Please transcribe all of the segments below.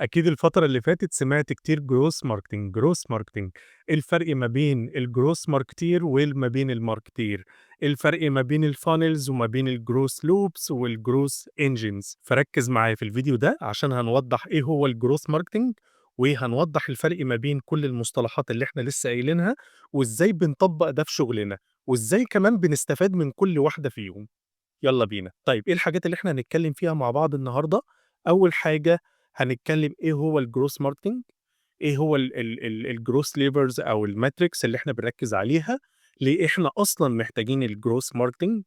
أكيد الفترة اللي فاتت سمعت كتير growth marketing، growth marketing. إيه الفرق ما بين الgrowth marketer وما بين الmarketeer؟ إيه الفرق ما بين الfunnels وما بين الgrowth loops والgrowth engines؟ فركز معايا في الفيديو ده عشان هنوضح إيه هو الgrowth marketing، وهنوضح الفرق ما بين كل المصطلحات اللي إحنا لسه قايلينها، وإزاي بنطبق ده في شغلنا، وإزاي كمان بنستفاد من كل واحدة فيهم. يلا بينا. طيب، إيه الحاجات اللي إحنا هنتكلم فيها مع بعض النهارده؟ أول حاجة هنتكلم إيه هو الgrowth marketing، إيه هو ال ال ال الgrowth levers أو الmetrics اللي إحنا بنركز عليها، ليه إحنا أصلًا محتاجين الgrowth marketing،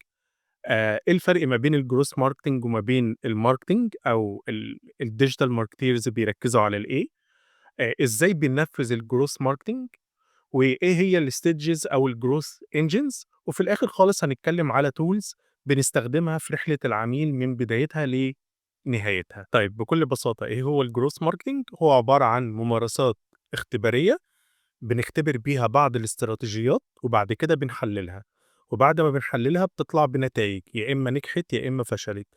إيه الفرق ما بين الgrowth marketing وما بين الmarketing أو ال digital marketers بيركزوا على الإيه، إزاي بننفذ الgrowth marketing، وإيه هي الstages أو الgrowth engines، وفي الآخر خالص هنتكلم على tools بنستخدمها في رحلة العميل من بدايتها لنهايتها. طيب، بكل بساطة إيه هو الgrowth marketing؟ هو عبارة عن ممارسات اختبارية بنختبر بيها بعض الاستراتيجيات، وبعد كده بنحللها، وبعد ما بنحللها بتطلع بنتايج، يا إما نجحت يا إما فشلت.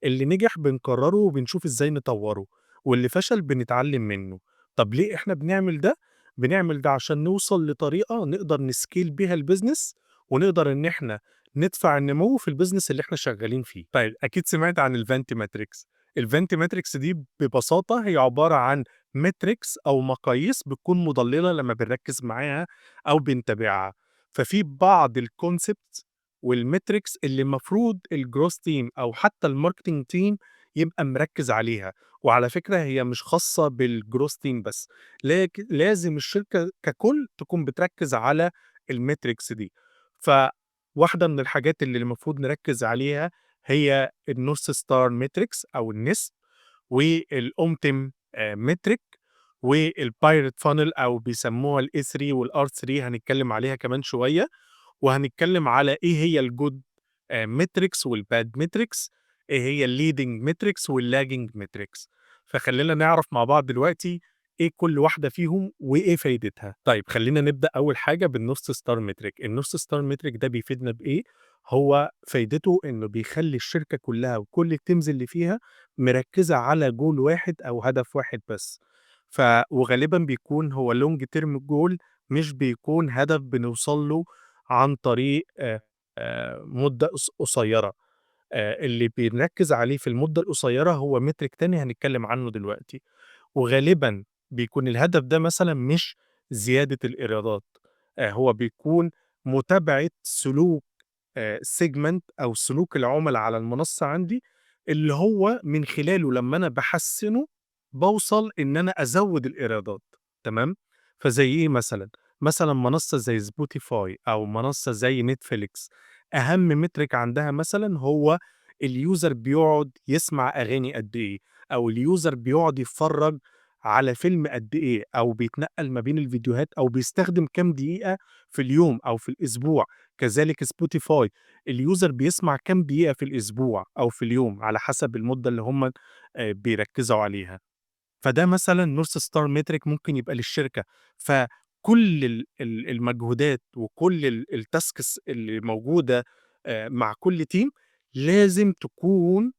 اللي نجح بنكرره وبنشوف إزاي نطوره، واللي فشل بنتعلم منه. طب ليه إحنا بنعمل ده؟ بنعمل ده عشان نوصل لطريقة نقدر نscale بيها الbusiness، ونقدر إن إحنا ندفع النمو في الbusiness اللي إحنا شغالين فيه. طيب، أكيد سمعت عن الVanti Metrics. الVanti Metrics دي ببساطة هي عبارة عن metrics أو مقاييس بتكون مضللة لما بنركز معاها أو بنتابعها. ففي بعض الconcepts والmetrics اللي المفروض الgrowth team أو حتى الmarketing team يبقى مركز عليها، وعلى فكرة هي مش خاصة بالgrowth team بس، لكن لازم الشركة ككل تكون بتركز على الmetrics دي. فواحدة من الحاجات اللي المفروض نركز عليها هي الnorth star metrics أو الNST، والOMTM metric، والpirate funnel أو بيسموها الA3 والR3، هنتكلم عليها كمان شوية، وهنتكلم على إيه هي الgood metrics والbad metrics، إيه هي الleading metrics والlagging metrics. فخلّينا نعرف مع بعض دلوقتي إيه كل واحدة فيهم وإيه فايدتها. طيب، خلّينا نبدأ أول حاجة بالnorth star metric. الnorth star metric ده بيفيدنا بإيه؟ هو فايدته إنه بيخلّي الشركة كلها وكل الteams اللي فيها مركزة على goal واحد أو هدف واحد بس. وغالبًا بيكون هو long term goal، مش بيكون هدف بنوصل له عن طريق مدة قصيرة. اللي بنركز عليه في المدة القصيرة هو metric تاني هنتكلم عنه دلوقتي. وغالبًا بيكون الهدف ده مثلًا مش زيادة الإيرادات، هو بيكون متابعة سلوك segment أو سلوك العُملا على المنصة عندي، اللي هو من خلاله لمّا أنا باحسّنه باوصل إن أنا أزوّد الإيرادات، تمام؟ فزي إيه مثلًا؟ مثلًا منصة زي Spotify أو منصة زي Netflix، أهم metric عندها مثلًا هو الuser بيقعد يسمع أغاني قد إيه، أو الuser بيقعد يتفرّج على فيلم قد إيه، أو بيتنقّل ما بين الفيديوهات، أو بيستخدم كام دقيقة في اليوم أو في الأسبوع. كذلك Spotify، الuser بيسمع كام دقيقة في الأسبوع أو في اليوم على حسب المدة اللي هم بيركّزوا عليها. فده مثلًا north star metric ممكن يبقى للشركة، فكل ال ال المجهودات وكل الtasks اللي موجودة مع كل team لازم تكون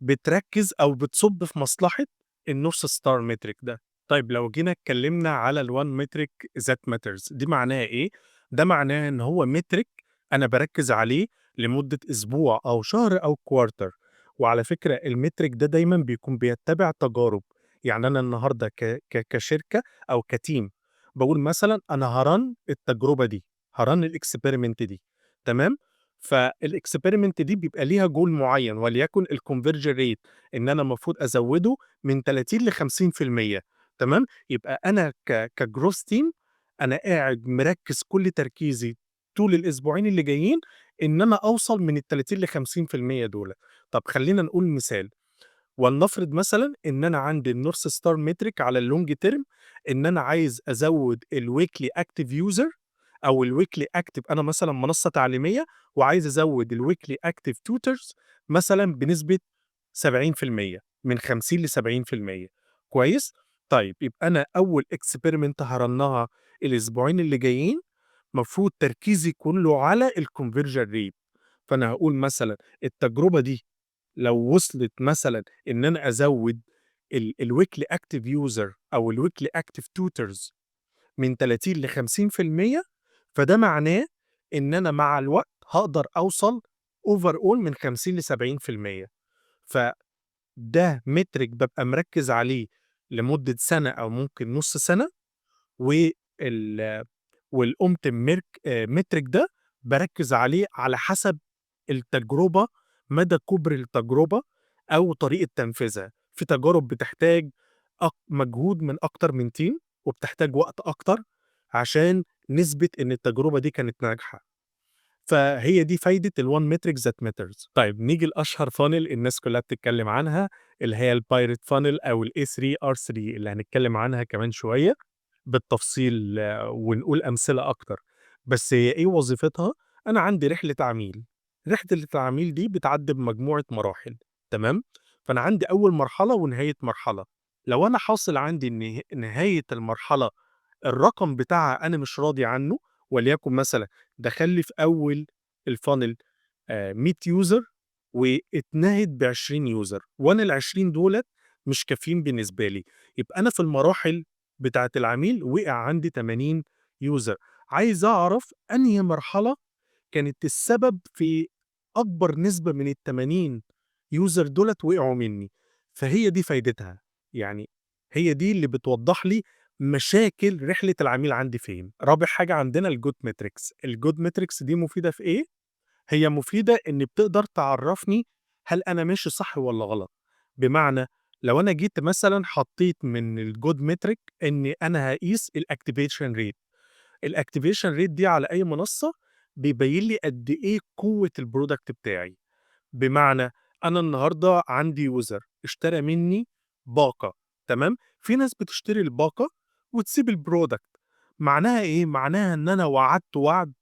بتركّز أو بتصُب في مصلحة الnorth star metric ده. طيب، لو جينا اتكلمنا على الone metric that matters، دي معناها إيه؟ ده معناه إن هو metric أنا باركّز عليه لمدة أسبوع أو شهر أو quarter. وعلى فكرة الmetric ده دايمًا بيكون بيتّبع تجارب، يعني أنا النهارده ك ك كشركة أو كteam باقول مثلًا أنا هارun التجربة دي، هارun الexperiment دي، تمام؟ فالexperiment دي بيبقى ليها goal معيّن، وليكن الconversion rate إن أنا المفروض أزوّده من 30 ل50%، تمام؟ يبقى أنا ك growth team أنا قاعد مركّز كل تركيزي طول الأسبوعين اللي جايين إن أنا أوصل من ال30 ل50% دُولة. طب خلّينا نقول مثال، ولنفرض مثلًا إن أنا عندي الnorth star metric على الlong term إن أنا عايز أزوّد الweekly active user أو الweekly active، أنا مثلًا منصة تعليمية وعايز أزوّد الweekly active tutors مثلًا بنسبة 70%، من 50 ل70%، كويس؟ طيب، يبقى أنا أول experiment هارنّها الأسبوعين اللي جايين مفروض تركيزي كله على الconversion rate، فأنا هاقول مثلًا التجربة دي لو وصلت مثلًا إن أنا أزوّد ال weekly active user أو ال weekly active tutors من 30 ل50%، فده معناه إن أنا مع الوقت هاقدر أوصل overall من 50 ل70%. فده metric بابقى مركّز عليه لمدة سنة أو ممكن نُص سنة، وال وال autumn metric ده باركّز عليه على حسب التجربة، مدى كُبر التجربة أو طريقة تنفيذها. في تجارب بتحتاج مجهود من أكتر من team وبتحتاج وقت أكتر عشان نثبت إن التجربة دي كانت ناجحة. فهي دي فايدة ال one metric that matters. طيب نيجي لأشهر funnel الناس كلها بتتكلم عنها، اللي هي ال pirate funnel أو ال A3R3، اللي هنتكلم عنها كمان شوية بالتفصيل ونقول أمثلة أكتر. بس هي إيه وظيفتها؟ أنا عندي رحلة عميل، رحلة العميل دي بتعدي بمجموعة مراحل، تمام؟ فأنا عندي أول مرحلة ونهاية مرحلة. لو أنا حاصل عندي إن نهاية المرحلة الرقم بتاعها أنا مش راضي عنه، وليكن مثلًا دخل لي في أول ال funnel 100 user واتنهت ب20 user، وأنا ال20 دُولة مش كافيين بالنسبة لي، يبقى أنا في المراحل بتاعة العميل وقع عندي 80 user. عايز أعرف أنهي مرحلة كانت السبب في أكبر نسبة من ال80 user دُولة وقعوا مني. فهي دي فايدتها، يعني هي دي اللي بتوضح لي مشاكل رحلة العميل عندي فين. رابع حاجة عندنا ال good metrics. ال good metrics دي مفيدة في إيه؟ هي مفيدة إن بتقدر تعرفني هل أنا ماشي صح والّا غلط. بمعنى لو أنا جيت مثلًا حطيت من ال good metric إني أنا هاقيس ال activation rate. ال activation rate دي على أي منصة بيبين لي قد إيه قوة ال product بتاعي. بمعنى أنا النهارده عندي user اشترى مني باقة، تمام؟ في ناس بتشتري الباقة وتسيب ال product. معناها إيه؟ معناها إن أنا وعدته وعد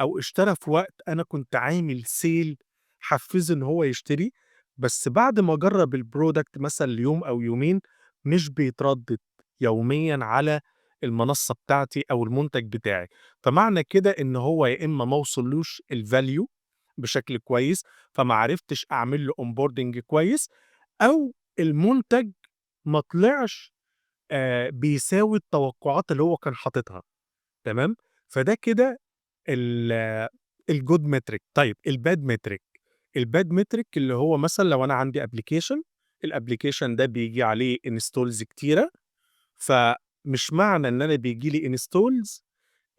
أو اشترى في وقت أنا كنت عامل sale حفّزه إن هو يشتري، بس بعد ما جرّب ال product مثلًا ليوم أو يومين مش بيتردد يوميًا على المنصة بتاعتي أو المنتج بتاعي. فمعنى كده إن هو يا إما ما وصلوش ال value بشكل كويس، فما عرفتش أعمل له onboarding كويس، أو المنتج ما طلعش بيساوي التوقعات اللي هو كان حاططها، تمام؟ فده كده ال good metric. طيب ال bad metric، ال bad metric اللي هو مثلًا لو أنا عندي application، ال application ده بييجي عليه installs كتيرة، فمش معنى إن أنا بييجي لي installs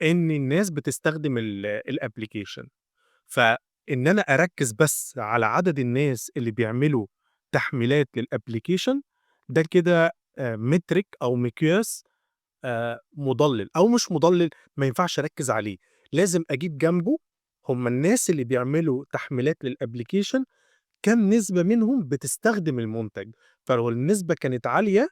إن الناس بتستخدم ال application. فإن أنا أركّز بس على عدد الناس اللي بيعملوا تحميلات لل application، ده كده metric أو مقياس مُضلِّل أو مش مُضلِّل، ما ينفعش أركّز عليه، لازم أجيب جنبه هم الناس اللي بيعملوا تحميلات لل application كام نسبة منهم بتستخدم المنتج. فلو النسبة كانت عالية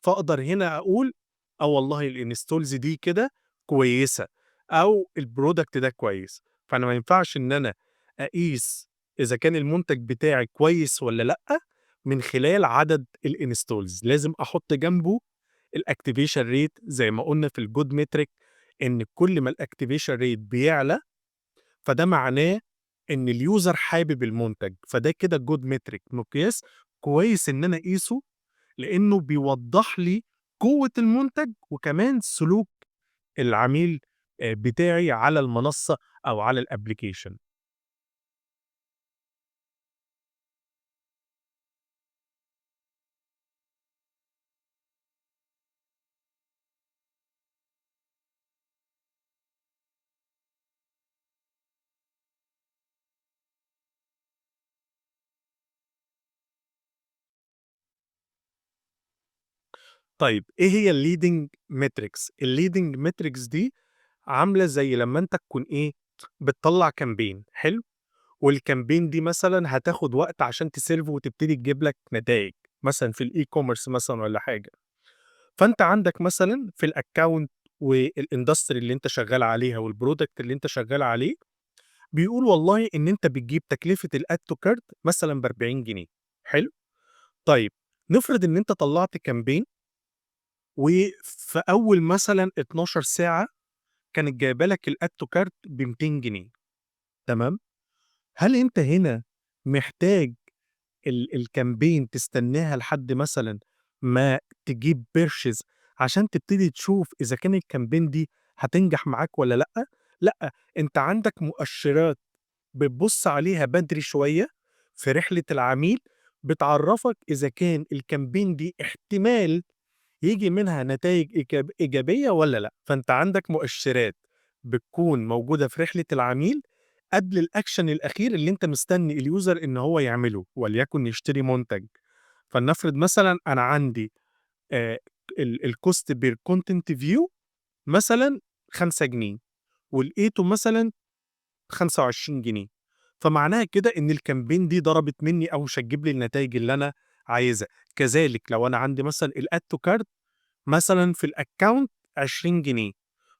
فأقدر هنا أقول آه والله ال installs دي كده كويسة أو ال product ده كويس. فأنا ما ينفعش إن أنا أقيس إذا كان المنتج بتاعي كويس والّا لأ من خلال عدد ال installs، لازم أحط جنبه ال activation rate زي ما قُلنا في ال good metric، إن كل ما ال activation rate بيعلى فده معناه إن ال user حابب المنتج، فده كده good metric، مقياس كويس إن أنا أقيسه لإنه بيوضح لي قوة المنتج وكمان سلوك العميل بتاعي على المنصة أو على ال application. طيب إيه هي ال leading metrics؟ ال leading metrics دي عاملة زي لمّا أنت تكون إيه، بتطلّع campaign حلو؟ وال campaign دي مثلًا هتاخد وقت عشان ت serve وتبتدي تجيب لك نتايج، مثلًا في ال e-commerce مثلًا والّا حاجة. فأنت عندك مثلًا في ال account وال industry اللي أنت شغال عليها وال product اللي أنت شغال عليه، بيقول والله إن أنت بتجيب تكلفة ال add to cart مثلًا ب40 جنيه، حلو؟ طيب نفرض إن أنت طلّعت campaign وفي أول مثلًا 12 ساعة كانت جايبة لك ال add to cart ب200 جنيه، تمام؟ هل أنت هنا محتاج ال campaign تستناها لحد مثلًا ما تجيب purchase عشان تبتدي تشوف إذا كان الcampaign دي هتنجح معاك والّا لأ. لأ، أنت عندك مؤشرات بتبُص عليها بدري شوية في رحلة العميل، بتعرّفك إذا كان الcampaign دي احتمال ييجي منها نتايج إيجابية والّا لأ. فأنت عندك مؤشرات بتكون موجودة في رحلة العميل قبل الaction الأخير اللي أنت مستني الuser إن هو يعمله، وليكن يشتري منتج. فلنفرض مثلًا أنا عندي ال الcost per content view مثلًا 5 جنيه، ولقيته مثلًا 25 جنيه، فمعناها كده إن الcampaign دي ضربت مني أو مش هتجيب لي النتايج اللي أنا عايزها. كذلك لو أنا عندي مثلًا الadd to cart مثلًا في الaccount 20 جنيه،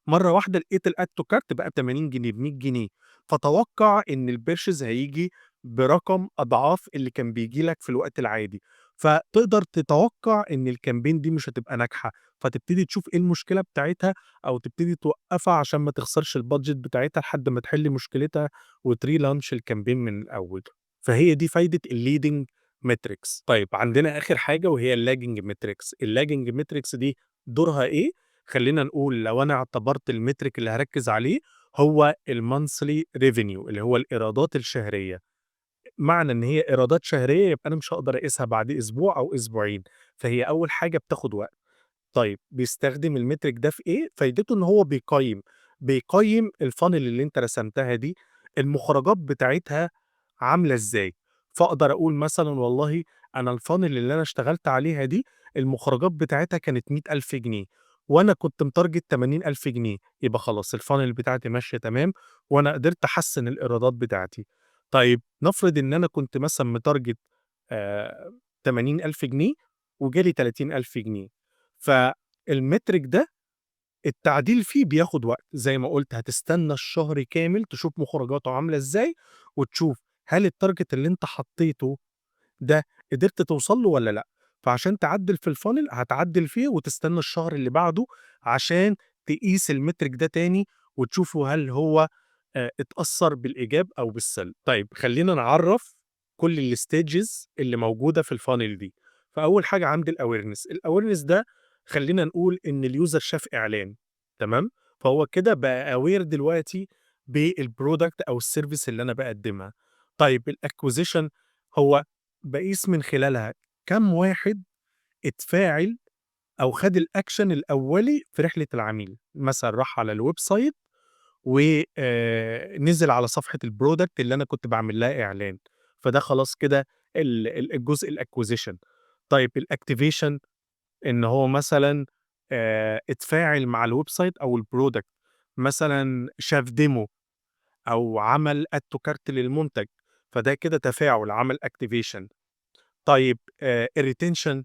مرّة واحدة لقيت الadd to cart بقى ب80 جنيه، ب100 جنيه، فتوقع إن الpurchase هييجي برقم أضعاف اللي كان بييجي لك في الوقت العادي، فتقدر تتوقع إن الcampaign دي مش هتبقى ناجحة، فتبتدي تشوف إيه المشكلة بتاعتها أو تبتدي توقّفها عشان ما تخسرش الbudget بتاعتها لحد ما تحل مشكلتها وتrelaunch الcampaign من الأول. فهي دي فايدة الleading metrics. طيب، عندنا آخر حاجة وهي الlagging metrics. الlagging metrics دي دورها إيه؟ خلّينا نقول لو أنا اعتبرت الmetric اللي هاركّز عليه هو الmonthly revenue، اللي هو الإيرادات الشهرية. معنى إن هي إيرادات شهرية يبقى أنا مش هاقدر أقيسها بعد أسبوع أو أسبوعين، فهي أول حاجة بتاخد وقت. طيب، بيستخدم الmetric ده في إيه؟ فايدته إن هو بيقيّم الfunnel اللي أنت رسمتها دي، المخرجات بتاعتها عاملة إزاي. فأقدر أقول مثلًا والله أنا الfunnel اللي أنا اشتغلت عليها دي المخرجات بتاعتها كانت 100.000 جنيه، وأنا كنت متارجت 80.000 جنيه، يبقى خلاص الfunnel بتاعتي ماشية تمام، وأنا قدرت أحسّن الإيرادات بتاعتي. طيب، نفرض إن أنا كنت مثلًا متارجت 80.000 جنيه وجالي 30.000 جنيه، فالmetric ده التعديل فيه بياخد وقت، زي ما قُلت هتستنى الشهر كامل تشوف مخرجاته عاملة إزاي، وتشوف هل الtarget اللي أنت حطيته ده قدرت توصل له والّا لأ. فعشان تعدّل في الfunnel هتعدّل فيه وتستنى الشهر اللي بعده عشان تقيس الmetric ده تاني وتشوفه هل هو اتأثّر بالإيجاب أو بالسلب. طيب، خلّينا نعرّف كل الstages اللي موجودة في الfunnel دي. فأول حاجة عندي الawareness. الawareness ده خلّينا نقول إن الuser شاف إعلان، تمام؟ فهو كده بقى aware دلوقتي بالproduct أو الservice اللي أنا باقدّمها. طيب، الacquisition هو باقيس من خلالها كام واحد اتفاعل أو خد الaction الأولي في رحلة العميل، مثلًا راح على الwebsite و نزل على صفحة الproduct اللي أنا كنت باعمل لها إعلان، فده خلاص كده ال ال الجزء الacquisition. طيب، الactivation إن هو مثلًا اتفاعل مع الwebsite أو الproduct، مثلًا شاف demo أو عمل add to cart للمنتج، فده كده تفاعل، عمل activation. طيب، الretention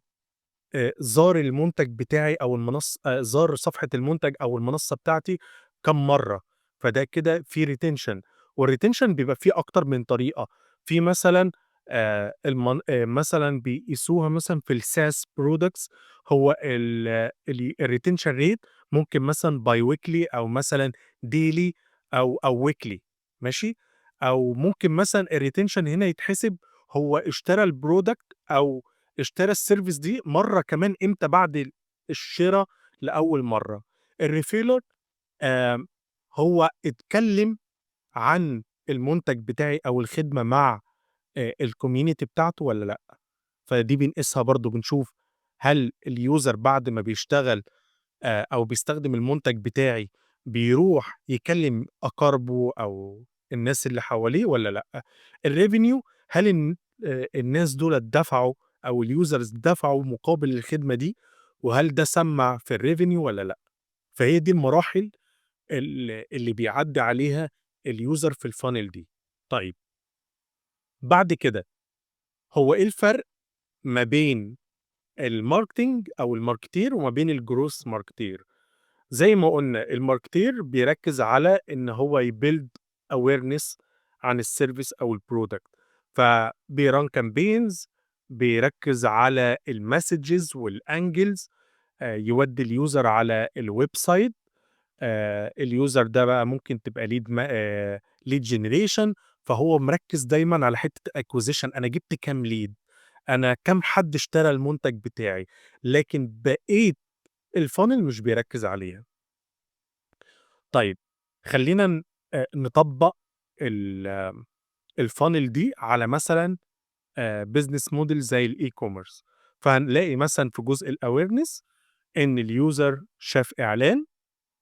زار المنتج بتاعي أو المنص زار صفحة المنتج أو المنصة بتاعتي كام مرّة، فده كده في retention. والretention بيبقى فيه أكتر من طريقة، في مثلًا المن مثلًا بيقيسوها مثلًا في الSaaS products، هو ال ال الretention rate ممكن مثلًا biweekly أو مثلًا daily أو weekly، ماشي؟ أو ممكن مثلًا الretention هنا يتحسب هو اشترى الproduct أو اشترى الservice دي مرّة كمان إمتى بعد الشرا لأول مرّة. الreferral هو اتكلم عن المنتج بتاعي أو الخدمة مع الcommunity بتاعته والّا لأ، فدي بنقيسها برضه، بنشوف هل الuser بعد ما بيشتغل أو بيستخدم المنتج بتاعي بيروح يكلم أقاربه أو الناس اللي حواليه والّا لأ. الrevenue هل الناس دُولة دفعوا أو الusers دفعوا مقابل الخدمة دي، وهل ده سمّع في الrevenue والّا لأ؟ فهي دي المراحل اللي بيعدّي عليها الuser في الfunnel دي. طيب، بعد كده هو إيه الفرق ما بين الmarketing أو الmarketeer وما بين الgrowth marketeer؟ زي ما قُلنا، الmarketeer بيركّز على إن هو يbuild awareness عن الservice أو الproduct، فبيrun campaigns، بيركّز على الmessages والangles، يودّي الuser على الwebsite. الuser ده بقى ممكن تبقى lead ما lead generation، فهو مركّز دايمًا على حتّة acquisition، أنا جِبت كام lead، أنا كام حد اشترى المنتج بتاعي، لكن بقية الfunnel مش بيركّز عليها. طيب، خلّينا ن نطبّق ال funnel دي على مثلًا business model زي الe-commerce، فهنلاقي مثلًا في جزء الawareness إن الuser شاف إعلان،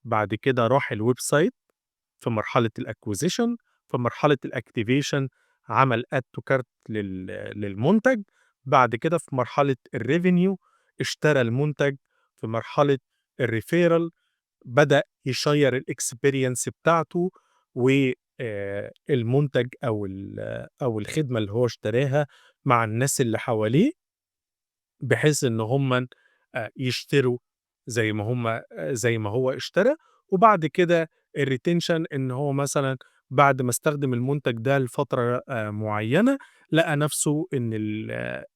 بعد كده راح الwebsite في مرحلة الacquisition، في مرحلة الactivation عمل add to cart للمنتج، بعد كده في مرحلة الrevenue اشترى المنتج، في مرحلة الreferral بدأ يشيّر الexperience بتاعته و المنتج أو الخدمة اللي هو اشتراها مع الناس اللي حواليه، بحيث إن هم يشتروا زي ما هو اشترى، وبعد كده الretention إن هو مثلًا بعد ما استخدم المنتج ده لفترة معيّنة، لقى نفسه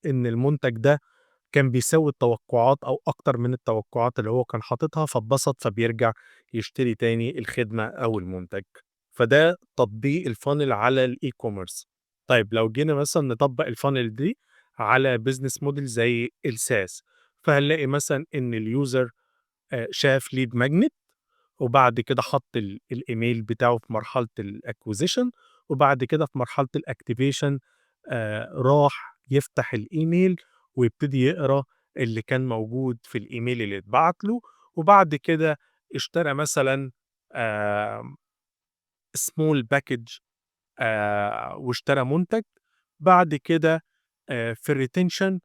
إن المنتج ده كان بيساوي التوقعات أو أكتر من التوقعات اللي هو كان حاططها، فاتبسط، فبيرجع يشتري تاني الخدمة أو المنتج. فده تطبيق الfunnel على الe-commerce. طيب، لو جينا مثلًا نطبّق الfunnel دي على business model زي الSaaS، فهنلاقي مثلًا إن الuser شاف lead magnet، وبعد كده حط الإيميل بتاعه في مرحلة الacquisition، وبعد كده في مرحلة الactivation راح يفتح الإيميل ويبتدي يقرا اللي كان موجود في الإيميل اللي اتبعت له، وبعد كده اشترى مثلًا small package واشترى منتج، بعد كده في الretention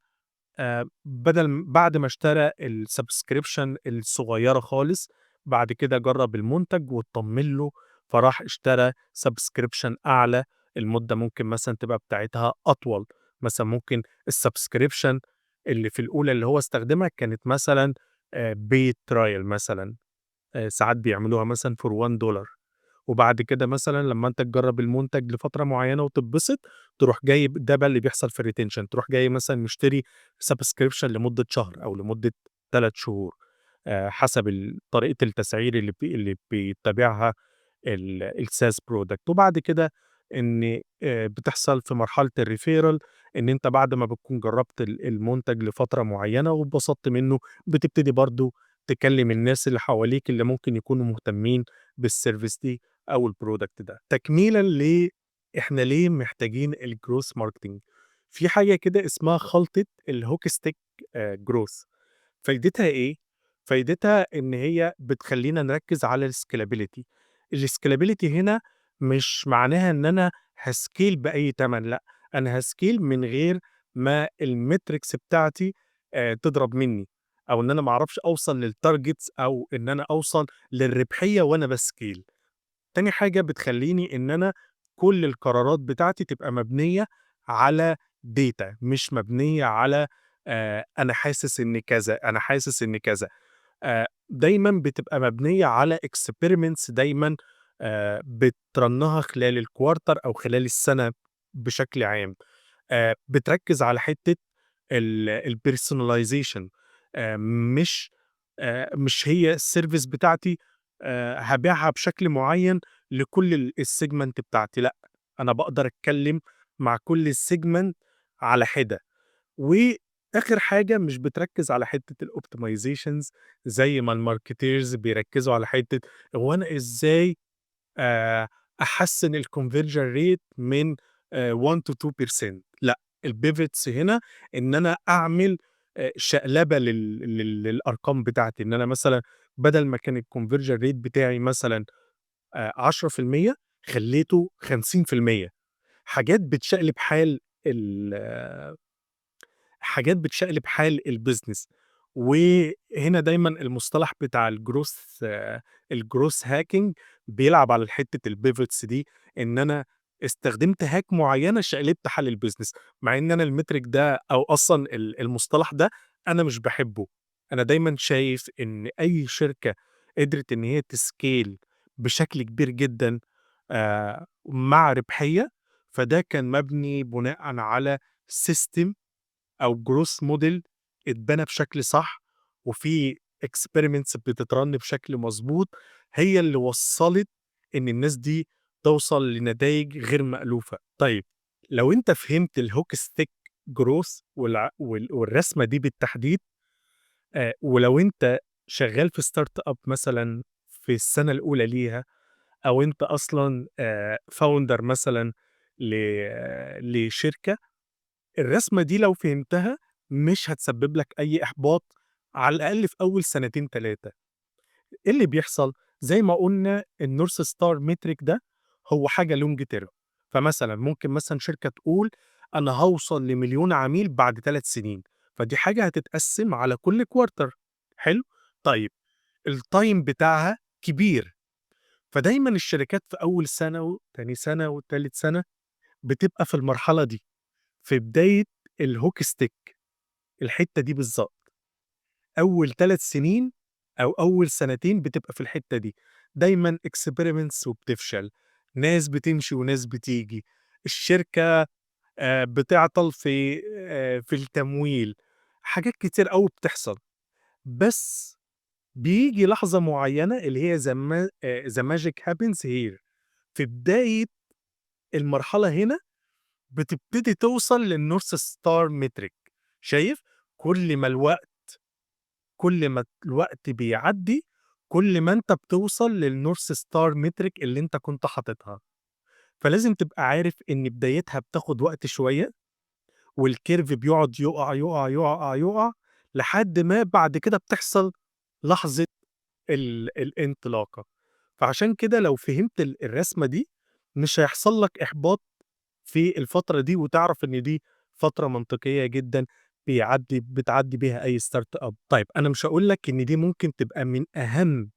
بدل بعد ما اشترى الsubscription الصغيرة خالص، بعد كده جرّب المنتج واتطمن له، فراح اشترى subscription أعلى، المدة ممكن مثلًا تبقى بتاعتها أطول، مثلًا ممكن الsubscription اللي في الأولى اللي هو استخدمها كانت مثلًا paid trial مثلًا، ساعات بيعملوها مثلًا for $1، وبعد كده مثلًا لمّا أنت تجرّب المنتج لفترة معيّنة وتتبسط، تروح جاي، ده بقى اللي بيحصل في الretention، تروح جاي مثلًا مشتري subscription لمدة شهر أو لمدة 3 شهور، حسب طريقة التسعير اللي بيتبعها الSaaS product. وبعد كده إن بتحصل في مرحلة الreferral إن أنت بعد ما بتكون جرّبت المنتج لفترة معيّنة واتبسطت منّه، بتبتدي برضه تكلم الناس اللي حواليك اللي ممكن يكونوا مهتمين بالservice دي أو الproduct ده. تكميلًا ل إحنا ليه محتاجين الgrowth marketing، في حاجة كده اسمها خلطة الhockey stick growth، فايدتها إيه؟ فايدتها إن هي بتخلّينا نركّز على الscalability. الscalability هنا مش معناها إن أنا هscale بأي تمن، لأ، أنا هscale من غير ما الmetrics بتاعتي تضرب منّي، أو إن أنا ما أعرفش أوصل للtargets أو إن أنا أوصل للربحية وأنا بscale. تاني حاجة، بتخلّيني إن أنا كل القرارات بتاعتي تبقى مبنية على data، مش مبنية على أنا حاسس إن كذا، أنا حاسس إن كذا. دايمًا بتبقى مبنية على experiments دايمًا بت run ها خلال الquarter أو خلال السنة بشكل عام. بتركّز على حتّة الpersonalization، مش هي الservice بتاعتي هابيعها بشكل معيّن لكل الsegment بتاعتي، لأ، أنا باقدر أتكلّم مع كل segment على حدة. وآخر حاجة، مش بتركّز على حتّة الoptimizations زي ما الmarketers بيركّزوا على حتّة هو أنا إزاي أحسّن الconversion rate من 1 to 2%. لأ، الpivots هنا إن أنا أعمل شقلبة للأرقام بتاعتي، إن أنا مثلًا بدل ما كان الconversion rate بتاعي مثلًا 10% خلّيته 50%. حاجات بتشقلب حال الbusiness. وهنا دايمًا المصطلح بتاع الgrowth hacking بيلعب على حتّة الpivots دي، إن أنا استخدمت hack معيّنة شقلبت حال الbusiness، مع إن أنا الmetric ده أو أصلًا المصطلح ده أنا مش باحبه. أنا دايمًا شايف إن أي شركة قدرت إن هي تscale بشكل كبير جدًا مع ربحية، فده كان مبني بناءً على system أو growth model اتبنى بشكل صح، وفي experiments بتت run بشكل مضبوط، هي اللي وصّلت إن الناس دي توصل لنتايج غير مألوفة. طيب، لو أنت فهمت الhockey stick growth والرسمة دي بالتحديد، ولو أنت شغال في startup مثلًا في السنة الأولى ليها، أو أنت أصلًا founder مثلًا لشركة، الرسمة دي لو فهمتها مش هتسبب لك أي إحباط على الأقل في أول سنتين 3. إيه اللي بيحصل؟ زي ما قُلنا الnorth star metric ده هو حاجة long term. فمثلًا ممكن مثلًا شركة تقول أنا هاوصل ل1.000.000 عميل بعد 3 سنين، فدي حاجة هتتقسم على كل quarter. حلو؟ طيب الtime بتاعها كبير، فدايمًا الشركات في أول سنة وتاني سنة وتالت سنة بتبقى في المرحلة دي، في بداية الhockey stick، الحتة دي بالضبط. أول 3 سنين أو أول سنتين بتبقى في الحتة دي، دايمًا experiments وبتفشل، ناس بتمشي وناس بتيجي، الشركة بتعطل في التمويل، حاجات كتير أوي بتحصل. بس بييجي لحظة معينة اللي هي the magic happens here، في بداية المرحلة هنا بتبتدي توصل للnorth star metric. شايف؟ كل ما الوقت بيعدّي، كل ما أنت بتوصل للnorth star metric اللي أنت كنت حاططها. فلازم تبقى عارف إن بدايتها بتاخد وقت شوية، والcurve بيقعد يُقع، يُقع، يُقع، يُقع، لحد ما بعد كده بتحصل لحظة الانطلاقة. فعشان كده لو فهمت الرسمة دي مش هيحصل لك إحباط في الفترة دي، وتعرف إن دي فترة منطقية جدًا بتعدّي بيها أي startup. طيب أنا مش هاقول لك إن دي ممكن تبقى من أهم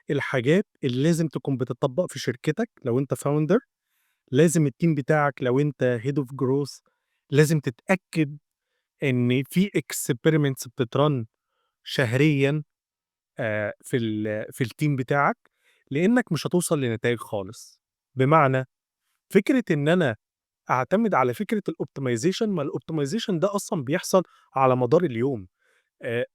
الحاجات اللي لازم تكون بتطبّق في شركتك لو أنت founder، لازم الteam بتاعك لو أنت head of growth لازم تتأكد إن في experiments بتت run شهريًا في الteam بتاعك، لإنك مش هتوصل لنتايج خالص. بمعنى فكرة إن أنا أعتمد على فكرة الoptimization، ما الoptimization ده أصلًا بيحصل على مدار اليوم،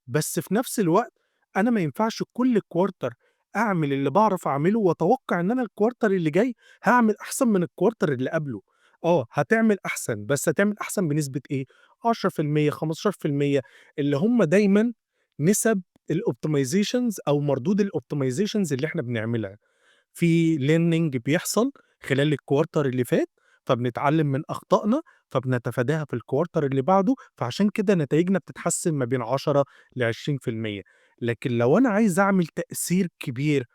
بس في نفس الوقت أنا ما ينفعش كل quarter أعمل اللي باعرف أعمله وأتوقع إن أنا الquarter اللي جاي هاعمل أحسن من الquarter اللي قبله. آه، هتعمل أحسن، بس هتعمل أحسن بنسبة إيه؟ 10%، 15%، اللي هم دايمًا نسب الoptimizations أو مردود الoptimizations اللي إحنا بنعملها. في learning بيحصل خلال الquarter اللي فات، فبنتعلم من أخطائنا، فبنتفاداها في الquarter اللي بعده، فعشان كده نتايجنا بتتحسن ما بين 10 ل20%. لكن لو أنا عايز أعمل تأثير كبير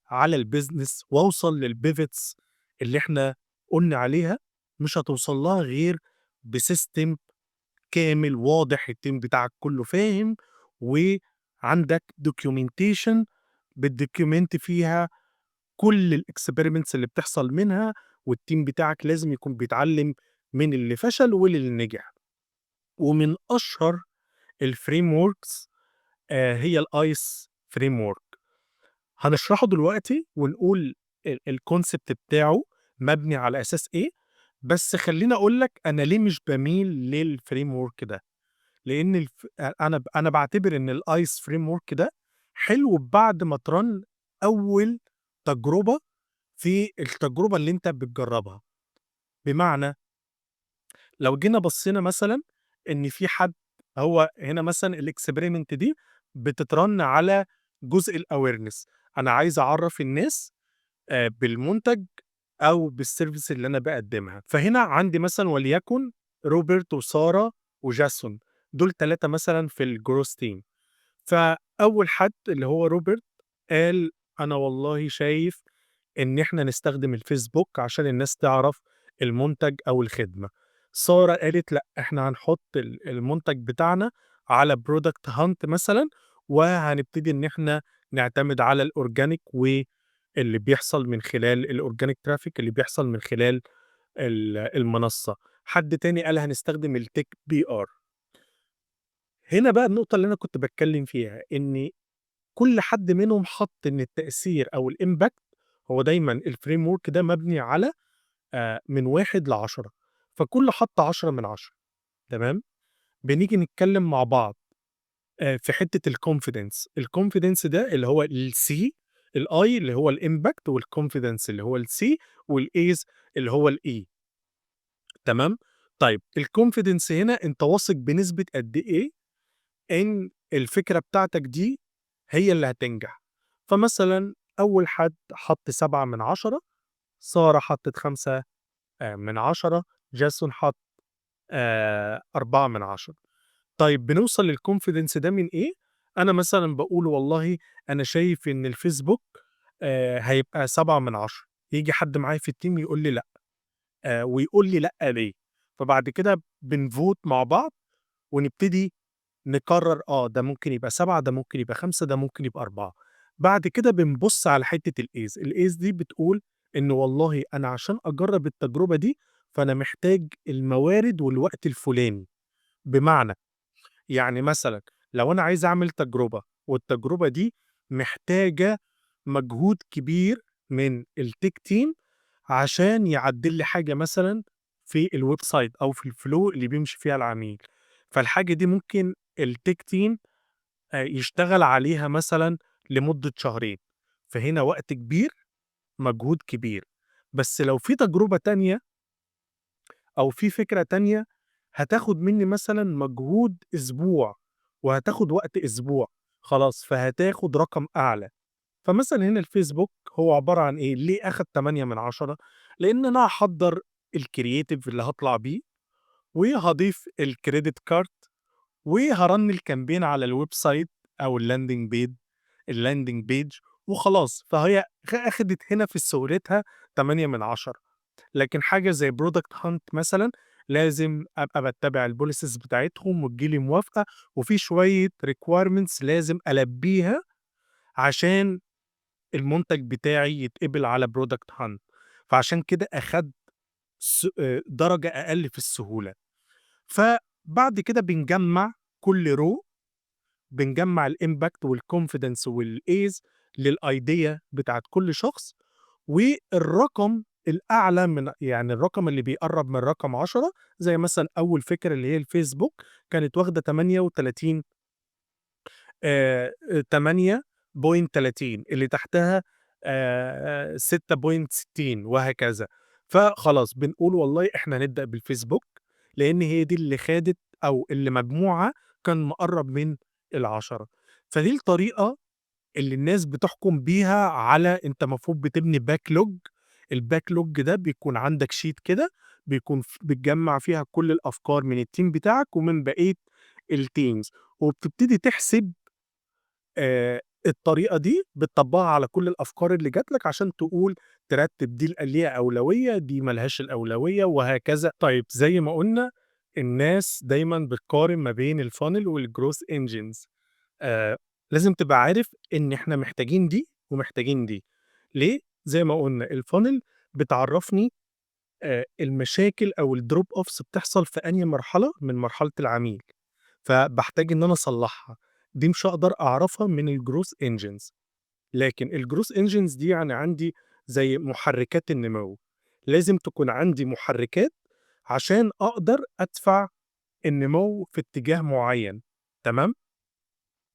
على الbusiness وأوصل للpivots اللي إحنا قُلنا عليها، مش هتوصل لها غير بsystem كامل واضح، الteam بتاعك كله فاهم، وعندك documentation بتdocument فيها كل الexperiments اللي بتحصل منها، والteam بتاعك لازم يكون بيتعلم من اللي فشل واللي نجح. ومن أشهر الframeworks هي الICE framework. هنشرحه دلوقتي ونقول الconcept بتاعه مبني على أساس إيه، بس خلّيني أقول لك أنا ليه مش باميل للframework ده. لإن الف أ أنا ب أنا باعتبر إن الICE framework ده حلو بعد ما تrun أول تجربة في التجربة اللي أنت بتجربها. بمعنى لو جينا بصينا مثلًا إن في حد هو هنا مثلًا الexperiment دي بتت run على جزء الawareness، أنا عايز أعرّف الناس بالمنتج أو بالservice اللي أنا باقدمها. فهنا عندي مثلًا وليكن روبرت وسارة وجاسون، دول 3 مثلًا في الgrowth team. فأول حد اللي هو روبرت قال: "أنا والله شايف إن إحنا نستخدم الفيسبوك عشان الناس تعرف المنتج أو الخدمة." سارة قالت: "لأ، إحنا هنحط المنتج بتاعنا على product hunt مثلًا، وهنبتدي إن إحنا نعتمد على الorganic واللي بيحصل من خلال الorganic traffic اللي بيحصل من خلال المنصة." حد تاني قال: "هنستخدم الtech PR." هنا بقى النقطة اللي أنا كنت باتكلم فيها، إن كل حد منهم حط إن التأثير أو الimpact، هو دايمًا الframework ده مبني على من 1 ل10، فكله حط 10 من 10، تمام؟ بنيجي نتكلم مع بعض في حتة الconfidence، الconfidence ده اللي هو الC، الI اللي هو الimpact، والconfidence اللي هو الC، والAs اللي هو الE. تمام؟ طيب الconfidence هنا أنت واثق بنسبة قد إيه إن الفكرة بتاعتك دي هي اللي هتنجح. فمثلًا أول حد حط 7 من 10، سارة حطت 5 من 10، جاسون حط 4 من 10. طيب بنوصل للconfidence ده من إيه؟ أنا مثلًا باقول والله أنا شايف إن الفيسبوك هيبقى 7 من 10، ييجي حد معايا في الteam يقول لي لأ، ويقول لي لأ ليه، فبعد كده بنvote مع بعض ونبتدي نقرر ده ممكن يبقى 7، ده ممكن يبقى 5، ده ممكن يبقى 4. بعد كده بنبُص على حتة الease، الease دي بتقول إن والله أنا عشان أجرب التجربة دي فأنا محتاج الموارد والوقت الفلاني. بمعنى، يعني مثلًا لو أنا عايز أعمل تجربة والتجربة دي محتاجة مجهود كبير من الtech team عشان يعدِّل لي حاجة مثلًا في الwebsite أو في الflow اللي بيمشي فيها العميل، فالحاجة دي ممكن الtech team يشتغل عليها مثلًا لمدة شهرين، فهنا وقت كبير، مجهود كبير. بس لو في تجربة تانية أو في فكرة تانية هتاخد مني مثلًا مجهود أسبوع وهتاخد وقت أسبوع، خلاص فهتاخد رقم أعلى. فمثلًا هنا الفيسبوك هو عبارة عن إيه؟ ليه أخد 8 من 10؟ لإن أنا هاحضّر الcreative اللي هاطلع بيه، وهاضيف الcredit card، وها run ال campaign على الwebsite أو الlanding page وخلاص. فهي أخدت هنا في سهولتها 8 من 10. لكن حاجة زي product hunt مثلًا لازم أبقى باتّبع الpolicies بتاعتهم وتيجي لي موافقة، وفي شوية requirements لازم ألبّيها عشان المنتج بتاعي يتقبل على product hunt، فعشان كده أخدت س درجة أقل في السهولة. فبعد كده بنجمّع كل row، بنجمّع الimpact والconfidence والease للidea بتاعة كل شخص، والرقم الأعلى من، يعني الرقم اللي بيقرّب من رقم 10، زي مثلًا أول فكرة اللي هي الفيسبوك كانت واخدة 38 8.30، اللي تحتها 6.60 وهكذا. فخلاص بنقول والله إحنا هنبدأ بالفيسبوك لإن هي دي اللي خدت أو اللي مجموعها كان مقرّب من ال10. فدي الطريقة اللي الناس بتحكم بيها على، أنت المفروض بتبني backlog، الbacklog ده بيكون عندك sheet كده بيكون بتجمّع فيها كل الأفكار من الteam بتاعك ومن بقية الteams، وبتبتدي تحسب الطريقة دي بتطبّقها على كل الأفكار اللي جات لك عشان تقول ترتّب دي ليها أولوية، دي ما لهاش الأولوية وهكذا. طيب زي ما قُلنا الناس دايمًا بتقارن ما بين الfunnel والgrowth engines، لازم تبقى عارف إن إحنا محتاجين دي ومحتاجين دي. ليه؟ زي ما قُلنا الfunnel بتعرّفني المشاكل أو الdrop offs بتحصل في أنهي مرحلة من مرحلة العميل، فباحتاج إن أنا أصلّحها، دي مش هاقدر أعرفها من الgrowth engines. لكن الgrowth engines دي يعني عندي زي محركات النمو، لازم تكون عندي محركات عشان أقدر أدفع النمو في اتجاه معين، تمام؟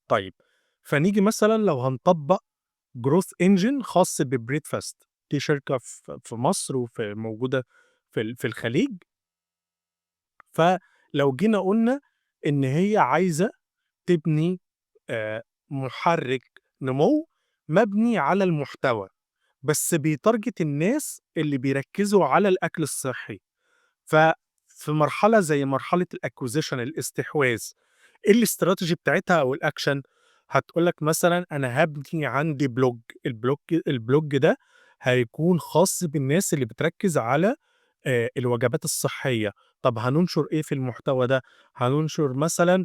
طيب فنيجي مثلًا لو هنطبّق growth engine خاص بBreadfast، دي شركة في مصر وفي موجودة في الخليج. فلو جينا قُلنا إن هي عايزة تبني محرك نمو مبني على المحتوى، بس بيtarget الناس اللي بيركّزوا على الأكل الصحي. ففي مرحلة زي مرحلة الacquisition الاستحواذ، إيه الstrategy بتاعتها أو الaction؟ هتقول لك مثلًا أنا هابني عندي blog، الblog ده هيكون خاص بالناس اللي بتركّز على الوجبات الصحية. طب هننشر إيه في المحتوى ده؟ هننشر مثلًا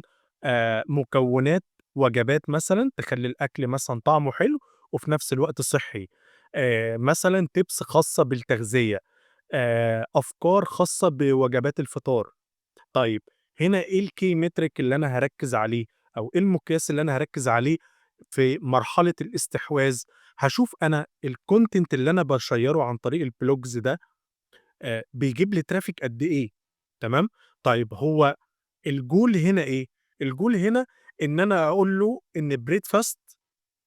مكونات وجبات مثلًا تخلّي الأكل مثلًا طعمه حلو وفي نفس الوقت صحّي، مثلًا tips خاصة بالتغذية، أفكار خاصة بوجبات الفطار. طيب هنا إيه الkey metric اللي أنا هاركّز عليه أو إيه المقياس اللي أنا هاركّز عليه في مرحلة الاستحواذ؟ هاشوف أنا الcontent اللي أنا باشيّره عن طريق الblogs ده بيجيب لي traffic قد إيه، تمام؟ طيب هو الgoal هنا إيه؟ الgoal هنا إن أنا أقول له إن Breadfast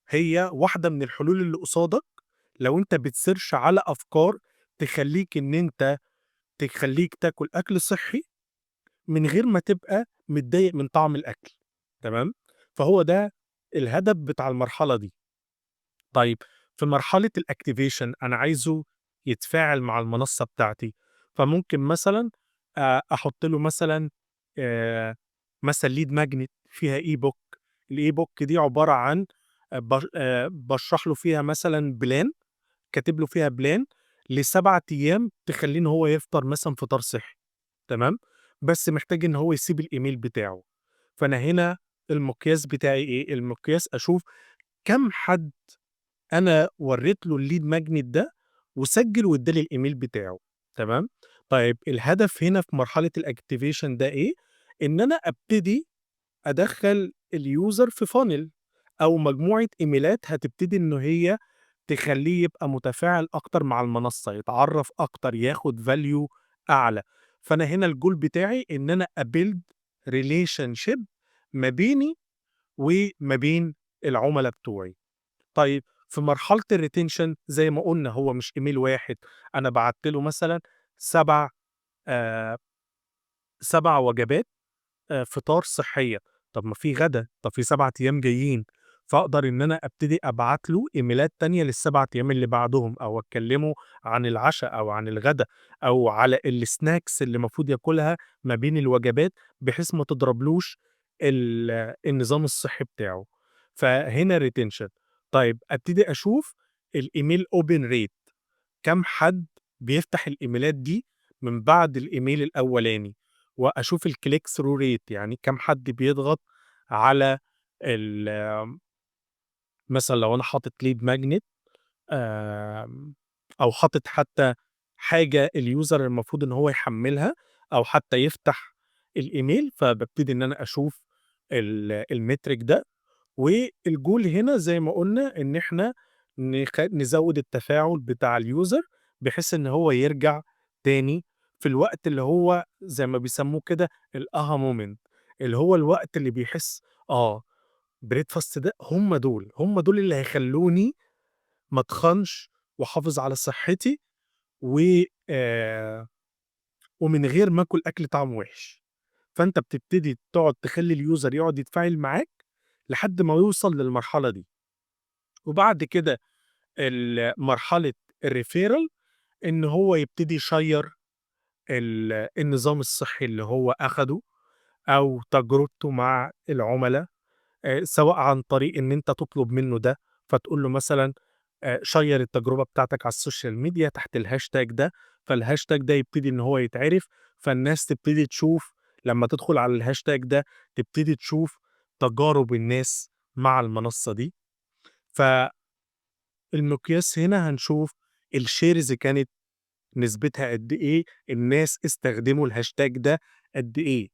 هي واحدة من الحلول اللي قصادك لو أنت بتsearch على أفكار تخلّيك إن أنت تخلّيك تاكل أكل صحّي. من غير ما تبقى متضايق من طعم الأكل، تمام؟ فهو ده الهدف بتاع المرحلة دي. طيب، في مرحلة ال activation أنا عايزه يتفاعل مع المنصة بتاعتي، فممكن مثلًا أحط له مثلًا مثلًا lead magnet فيها e-book. الe-book دي عبارة عن بش باشرح له فيها مثلًا plan، كاتب له فيها plan ل7 أيام تخلّيه إن هو يفطر مثلًا فطار صحّي، تمام؟ بس محتاج إن هو يسيب الإيميل بتاعه. فأنا هنا المقياس بتاعي إيه؟ المقياس أشوف كام حد أنا ورّيت له الlead magnet ده وسجّل وادّاني الإيميل بتاعه، تمام؟ طيب، الهدف هنا في مرحلة الactivation ده إيه؟ إن أنا أبتدي أدخّل الuser في funnel أو مجموعة إيميلات هتبتدي إن هي تخلّيه يبقى متفاعل أكتر مع المنصة، يتعرّف أكتر، ياخد value أعلى. فأنا هنا الgoal بتاعي إن أنا أbuild relationship ما بيني وما بين العُملا بتوعي. طيب، في مرحلة الretention زي ما قُلنا هو مش إيميل واحد، أنا بعتّ له مثلًا 7 7 وجبات فطار صحية، طب ما في غدا، طب في 7 أيام جايين، فأقدر إن أنا أبتدي أبعت له إيميلات تانية لل7 أيام اللي بعدهم، أو أكلمه عن العشا أو عن الغدا أو على الsnacks اللي المفروض ياكلها ما بين الوجبات، بحيث ما تضربلوش النظام الصحي بتاعه. فهنا retention. طيب، أبتدي أشوف الemail open rate، كام حد بيفتح الإيميلات دي من بعد الإيميل الأولاني، وأشوف الclick through rate، يعني كام حد بيضغط على مثلًا لو أنا حاطط lead magnet أو حاطط حتى حاجة الuser المفروض إن هو يحمّلها أو حتى يفتح الإيميل، فبابتدي إن أنا أشوف الmetric ده. والgoal هنا زي ما قُلنا إن إحنا نزوّد التفاعل بتاع الuser بحيث إن هو يرجع تاني في الوقت اللي هو زي ما بيسموه كده الaha moment، اللي هو الوقت اللي بيحس breakfast ده هم دول، هم دول اللي هيخلّوني ما أتخنش وأحافظ على صحتي و ومن غير ما آكل أكل طعمه وِحِش. فأنت بتبتدي تقعد تخلّي الuser يقعد يتفاعل معاك لحد ما يوصل للمرحلة دي. وبعد كده مرحلة الreferral، إن هو يبتدي يشيّر النظام الصحي اللي هو أخده أو تجربته مع العُملا، سواء عن طريق إن أنت تطلب منه ده، فتقول له مثلًا شيّر التجربة بتاعتك على ال social media تحت الhashtag ده، فالhashtag ده يبتدي إن هو يتعرف، فالناس تبتدي تشوف لمّا تدخل على الhashtag ده تبتدي تشوف تجارب الناس مع المنصة دي. فالمقياس هنا هنشوف الshares كانت نسبتها قد إيه، الناس استخدموا الhashtag ده قد إيه.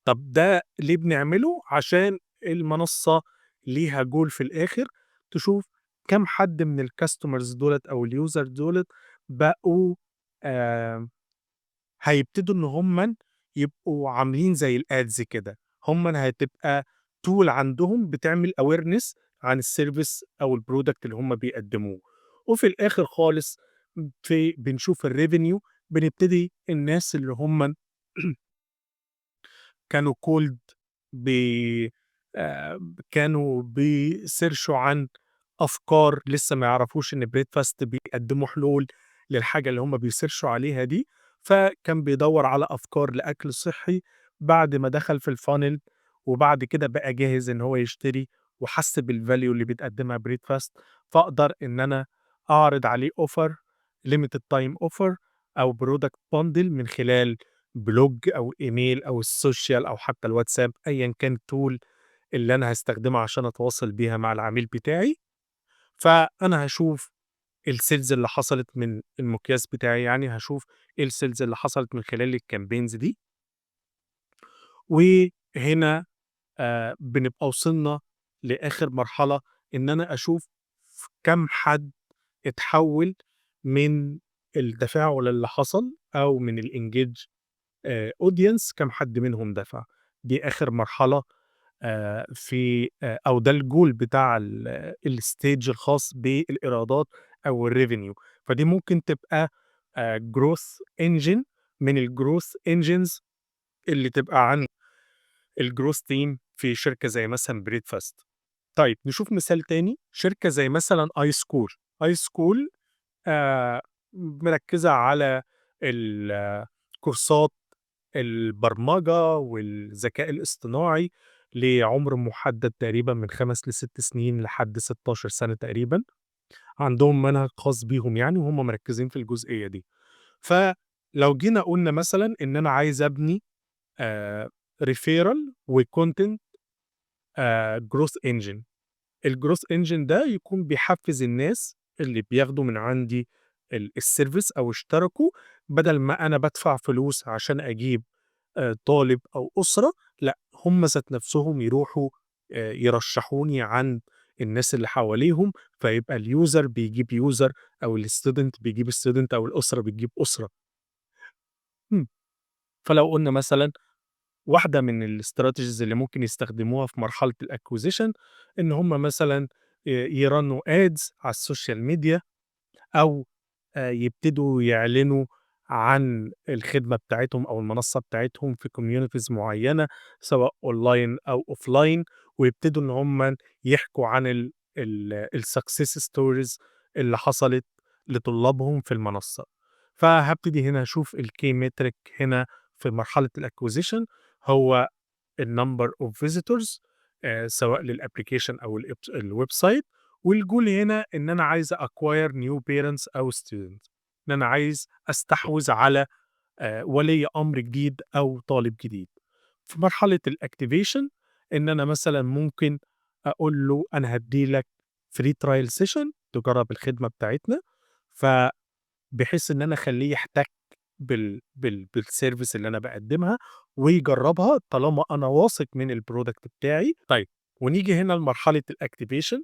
طب ده ليه بنعمله؟ عشان المنصة ليها goal في الآخر تشوف كام حد من الcustomers دُولة أو الuser دُولة بقوا هيبتدوا إن هم يبقوا عاملين زي الads كده، هم هتبقى tool عندهم بتعمل awareness عن الservice أو الproduct اللي هم بيقدموه. وفي الآخر خالص في بنشوف الrevenue، بنبتدي الناس اللي هم كانوا cold بي كانوا بي search وا عن أفكار، لسه ما يعرفوش إن breakfast بيقدموا حلول للحاجة اللي هم بي search وا عليها دي، فكان بيدوّر على أفكار لأكل صحّي، بعد ما دخل في الfunnel وبعد كده بقى جاهز إن هو يشتري وحس بالvalue اللي بتقدمها breakfast، فأقدر إن أنا أعرض عليه offer، limited time offer أو product bundle من خلال blog أو إيميل أو ال social أو حتى الواتساب، أيًا كان الtool اللي أنا هاستخدمها عشان أتواصل بيها مع العميل بتاعي. فأنا هاشوف الsales اللي حصلت من المقياس بتاعي، يعني هاشوف إيه الsales اللي حصلت من خلال الcampaigns دي. وهنا بنبقى وصلنا لآخر مرحلة، إن أنا أشوف كام حد اتحوّل من التفاعل اللي حصل أو من الengage audience، كام حد منهم دفع. دي آخر مرحلة في أو ده الgoal بتاع الstage الخاص بالإيرادات أو الrevenue. فدي ممكن تبقى growth engine من الgrowth engines. اللي تبقى عند الgrowth team في شركة زي مثلًا Breadfast. طيب نشوف مثال تاني، شركة زي مثلًا iSchool. iSchool مركّزة على كورسات البرمجة والذكاء الاصطناعي لعُمر محدد تقريبًا من 5 ل6 سنين لحد 16 سنة تقريبًا. عندهم منهج خاص بيهم يعني وهم مركّزين في الجزئية دي. فلو جينا قُلنا مثلًا إن أنا عايز أبني referral وcontent growth engine. الgrowth engine ده يكون بيحفّز الناس اللي بياخدوا من عندي الservice أو اشتركوا، بدل ما أنا بادفع فلوس عشان أجيب طالب أو أسرة، لأ، هم ذات نفسهم يروحوا يرشحوني عند الناس اللي حواليهم، فيبقى الuser بيجيب user أو الstudent بيجيب student أو الأسرة بتجيب أسرة. فلو قُلنا مثلًا واحدة من الstrategies اللي ممكن يستخدموها في مرحلة الacquisition إن هم مثلًا ي run وا ads على ال social media أو يبتدوا يعلنوا عن الخدمة بتاعتهم أو المنصة بتاعتهم في communities معيّنة سواء online أو offline، ويبتدوا إن هم يحكوا عن ال ال الsuccess stories اللي حصلت لطلابهم في المنصة. فهابتدي هنا أشوف الkey metric هنا في مرحلة الacquisition هو الnumber of visitors سواء للapplication أو الwebsite، والgoal هنا إن أنا عايز acquire new parents أو students، إن أنا عايز أستحوذ على ولي أمر جديد أو طالب جديد. في مرحلة الactivation إن أنا مثلًا ممكن أقول له أنا هادّي لك free trial session تجرّب الخدمة بتاعتنا، فبحيث إن أنا أخلّيه يحتك بال service اللي أنا باقدّمها ويجرّبها طالما أنا واثق من الproduct بتاعي. طيب ونيجي هنا لمرحلة الactivation.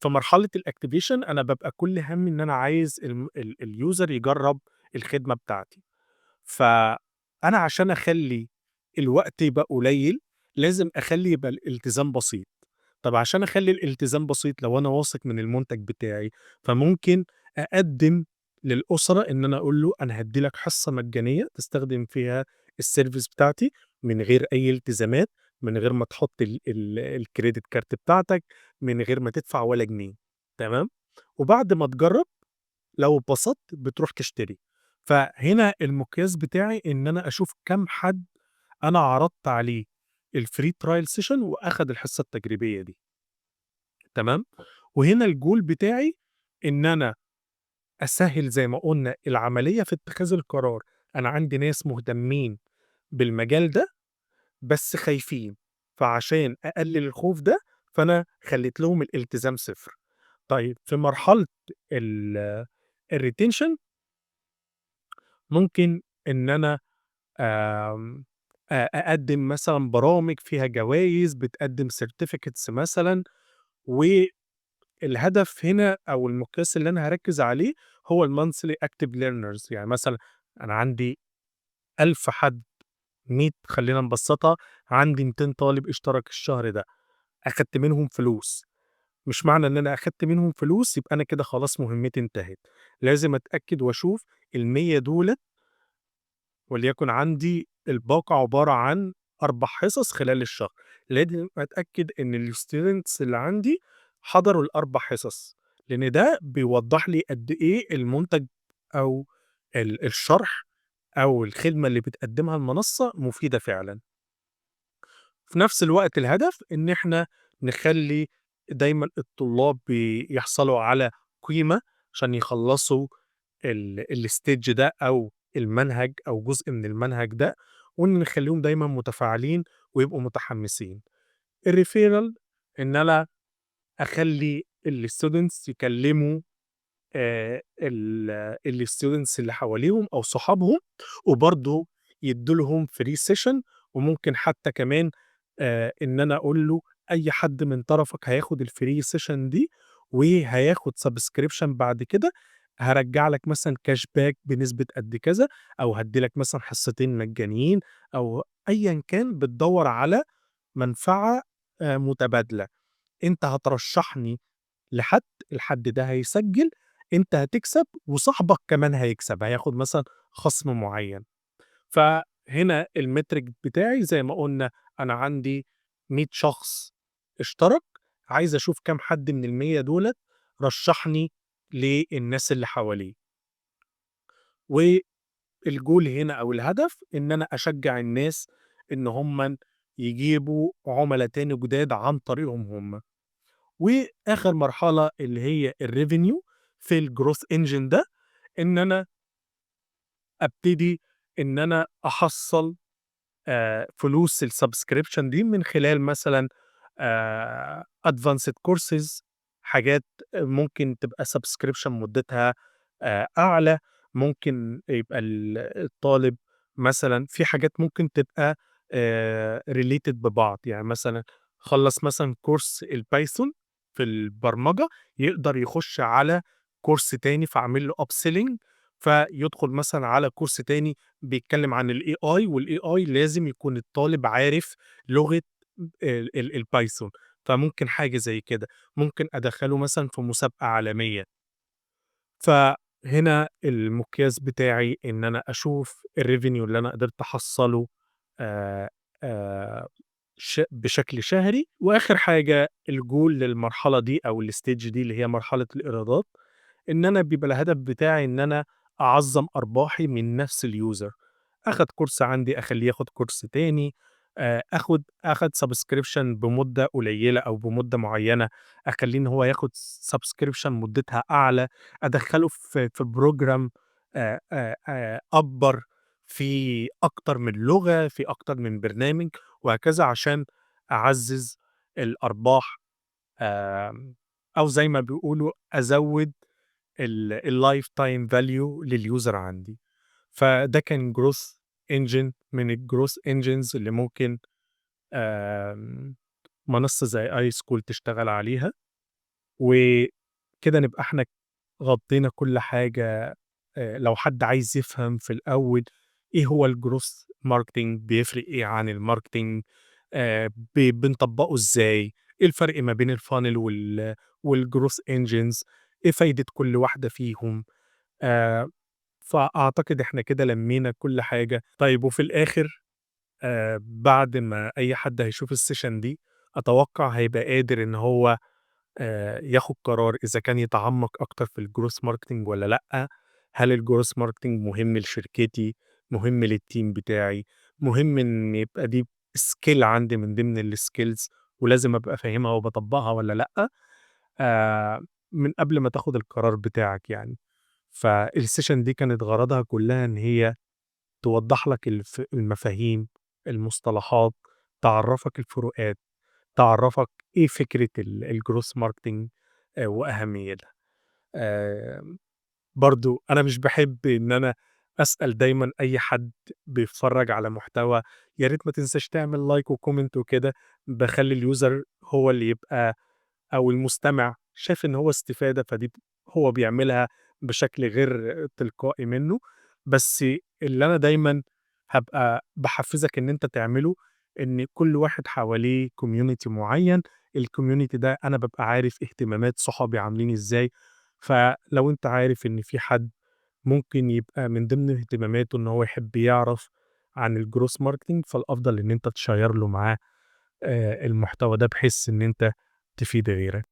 في مرحلة الactivation أنا بابقى كل هَمّي إن أنا عايز الم ال الuser يجرّب الخدمة بتاعتي. فأنا عشان أخلّي الوقت يبقى قليل، لازم أخلّي يبقى الالتزام بسيط. طب عشان أخلّي الالتزام بسيط لو أنا واثق من المنتج بتاعي، فممكن أقدّم للأسرة إن أنا أقول له أنا هادّي لك حصة مجانية تستخدم فيها الservice بتاعتي من غير أي التزامات، من غير ما تحط ال الcredit card بتاعتك، من غير ما تدفع ولا جنيه، تمام؟ وبعد ما تجرّب لو اتبسطت بتروح تشتري. فهنا المقياس بتاعي إن أنا أشوف كام حد أنا عرضت عليه الfree trial session وأخد الحصة التجريبية دي. تمام؟ وهنا الgoal بتاعي إن أنا أسهّل زي ما قُلنا العملية في اتخاذ القرار. أنا عندي ناس مهتمين بالمجال ده بس خايفين، فعشان أقلل الخوف ده فأنا خلّيت لهم الالتزام 0. طيب في مرحلة الretention ممكن إن أنا آمم أ أقدّم مثلًا برامج فيها جوايز، بتقدّم certificates مثلًا، والهدف هنا أو المقياس اللي أنا هاركّز عليه هو الmonthly active learners. يعني مثلًا أنا عندي 1000 حد، 100، خلّينا نبسّطها، عندي 200 طالب اشترك الشهر ده، أخدت منهم فلوس. مش معنى إن أنا أخدت منهم فلوس يبقى أنا كده خلاص مهمتي انتهت، لازم أتأكد وأشوف ال100 دُولة، وليكن عندي الباقة عبارة عن 4 حصص خلال الشهر، لازم أتأكد إن الstudents اللي عندي حضروا ال4 حصص، لإن ده بيوضّح لي قد إيه المنتج أو الشرح أو الخدمة اللي بتقدمها المنصة مفيدة فعلًا. في نفس الوقت الهدف إن إحنا نخلّي دايمًا الطلاب بيحصلوا على قيمة عشان يخلّصوا الstage ده أو المنهج أو جزء من المنهج ده، وإن نخلّيهم دايمًا متفاعلين ويبقوا متحمسين. الreferral إن أنا أخلّي الstudents يكلموا الstudents اللي حواليهم أو صحابهم، وبرضه يدّوا لهم free session، وممكن حتى كمان إن أنا أقول له أي حد من طرفك هياخد الfree session دي وهياخد subscription بعد كده، هارجّع لك مثلًا cash back بنسبة قد كذا، أو هادّي لك مثلًا حصتين مجانيين أو أيًا كان، بتدوّر على منفعة متبادلة. أنت هترشحني لحد، الحد ده هيسجل، أنت هتكسب وصاحبك كمان هيكسب، هياخد مثلًا خصم معين. فال هنا الmetric بتاعي زي ما قُلنا، أنا عندي 100 شخص اشترك، عايز أشوف كام حد من ال100 دُولة رشّحني للناس اللي حواليه. والgoal هنا أو الهدف إن أنا أشجّع الناس إن هم يجيبوا عُملا تاني جداد عن طريقهم هم. وآخر مرحلة اللي هي الrevenue في الgrowth engine ده، إن أنا أبتدي إن أنا أحصّل فلوس الsubscription دي من خلال مثلًا advanced courses، حاجات ممكن تبقى subscription مدتها أعلى، ممكن يبقى الطالب مثلًا في حاجات ممكن تبقى related ببعض، يعني مثلًا خلّص مثلًا course الPython في البرمجة، يقدر يخش على course تاني، فأعمل له upselling، فيدخل مثلًا على course تاني بيتكلم عن الAI، والAI لازم يكون الطالب عارف لغة ال ال الPython، فممكن حاجة زي كده، ممكن أدخّله مثلًا في مسابقة عالمية. فهنا المقياس بتاعي إن أنا أشوف الrevenue اللي أنا قدرت أحصّله ش بشكل شهري. وآخر حاجة الgoal للمرحلة دي أو الstage دي اللي هي مرحلة الإيرادات، إن أنا بيبقى الهدف بتاعي إن أنا أعظّم أرباحي من نفس الuser، أخد course عندي أخلّيه ياخد course تاني، أخد subscription بمدة قليلة أو بمدة معيّنة، أخلّيه إن هو ياخد subscription مدتها أعلى، أدخّله في program أكبر في أكتر من لغة، في أكتر من برنامج وهكذا، عشان أعزّز الأرباح، أو زي ما بيقولوا أزوّد الlifetime value للuser عندي. فده كان growth engine من الgrowth engines اللي ممكن منصة زي iSchool تشتغل عليها. وكده نبقى إحنا غطينا كل حاجة. لو حد عايز يفهم في الأول إيه هو الgrowth marketing، بيفرق إيه عن الmarketing، ب بنطبّقه إزاي، إيه الفرق ما بين الfunnel والgrowth engines، إيه فايدة كل واحدة فيهم، فأعتقد إحنا كده لمينا كل حاجة. طيب، وفي الآخر بعد ما أي حد هيشوف الsession دي، أتوقع هيبقى قادر إن هو ياخد قرار إذا كان يتعمق أكتر في الgrowth marketing والّا لأ، هل الgrowth marketing مهم لشركتي، مهم للteam بتاعي، مهم إن يبقى دي skill عندي من ضمن الskills ولازم أبقى فاهمها وباطبّقها والّا لأ، من قبل ما تاخد القرار بتاعك يعني. فالsession دي كانت غرضها كلها إن هي توضّح لك المفاهيم، المصطلحات، تعرّفك الفروقات، تعرّفك إيه فكرة الgrowth marketing وأهميتها. برضه أنا مش باحب إن أنا أسأل دايمًا أي حد بيتفرّج على محتوى يا ريت ما تنساش تعمل like وcomment وكده، باخلّي الuser هو اللي يبقى أو المستمع شايف إن هو استفادة، فدي هو بيعملها بشكل غير تلقائي منّه، بس اللي أنا دايمًا هابقى باحفّزك إن أنت تعمله، إن كل واحد حواليه community معيّن، الcommunity ده أنا بابقى عارف اهتمامات صحابي عاملين إزاي، فلو أنت عارف إن في حد ممكن يبقى من ضمن اهتماماته إن هو يحب يعرف عن الgrowth marketing، فالأفضل إن أنت تشيّر له معاه المحتوى ده بحيث إن أنت تفيد غيرك.